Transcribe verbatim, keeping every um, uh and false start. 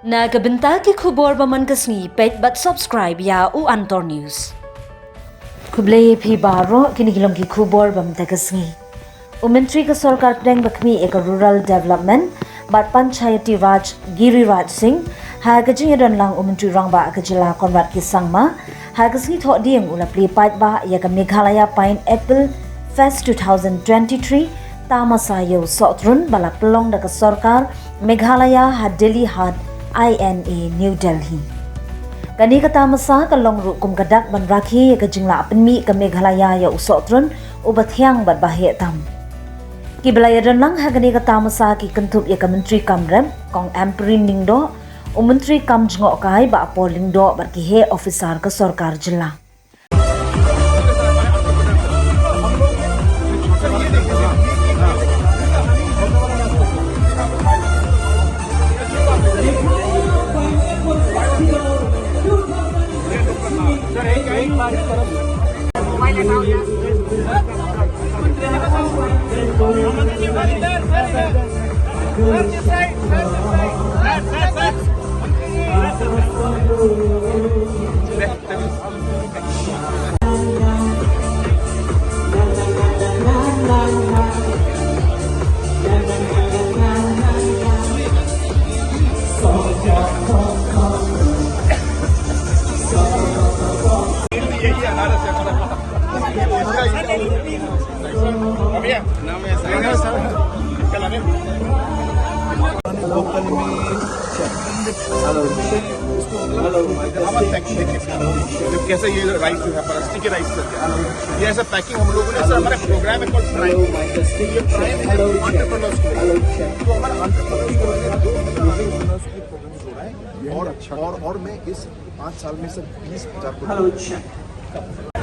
Na ka bynta ki khubor ba man ka sngi, peit bad subscribe ïa u Antor News. Khublei phi baroh, kine ki long ki khubor ba man ka sngi. U Myntri ka Sorkar Pdeng ba khmih ïa ka Rural Development bad Panchayati Raj, Giriraj Singh, ha ka jingïadon lang u Myntri Rangbah ka Jylla Conrad K Sangma, ha ka sngi Thohdieng u la plie paidbah ïa ka Meghalaya Pineapple Fest two thousand twenty-three, tamasa ïa u sohtrun ba la pynlong da ka sorkar Meghalaya ha Dilli Haat, I N A, New Delhi. Kane ka tamasa ka long ruh kum ka dak ban rakhe ïa ka jinglah pynmih ka Meghalaya ïa u sohtrun uba thiang bad ba heh tam. Kiba la ïadon lang ha kane ka tamasa ki kynthup ïa ka Myntri Kam Rep, Kong Ampareen Lyngdoh, u Myntri Kam Jngohkai, Bah Paul Lyngdoh, bad ki heh officer ka sorkar jylla. कैसे ये राइस जो है, प्लास्टिक के राइस करके, ये ऐसा पैकिंग हम लोगों ने, सर, हमारा प्रोग्राम है कॉल्ड प्राइम। ये प्राइम है एंटरप्रेन्योर्स के लिए। तो हमारा एंटरप्रेन्योर्स को दो बिजनेस की प्रॉब्लम हो रहा है। और, और, और मैं इस पाँच साल में, सर, बीस हजार को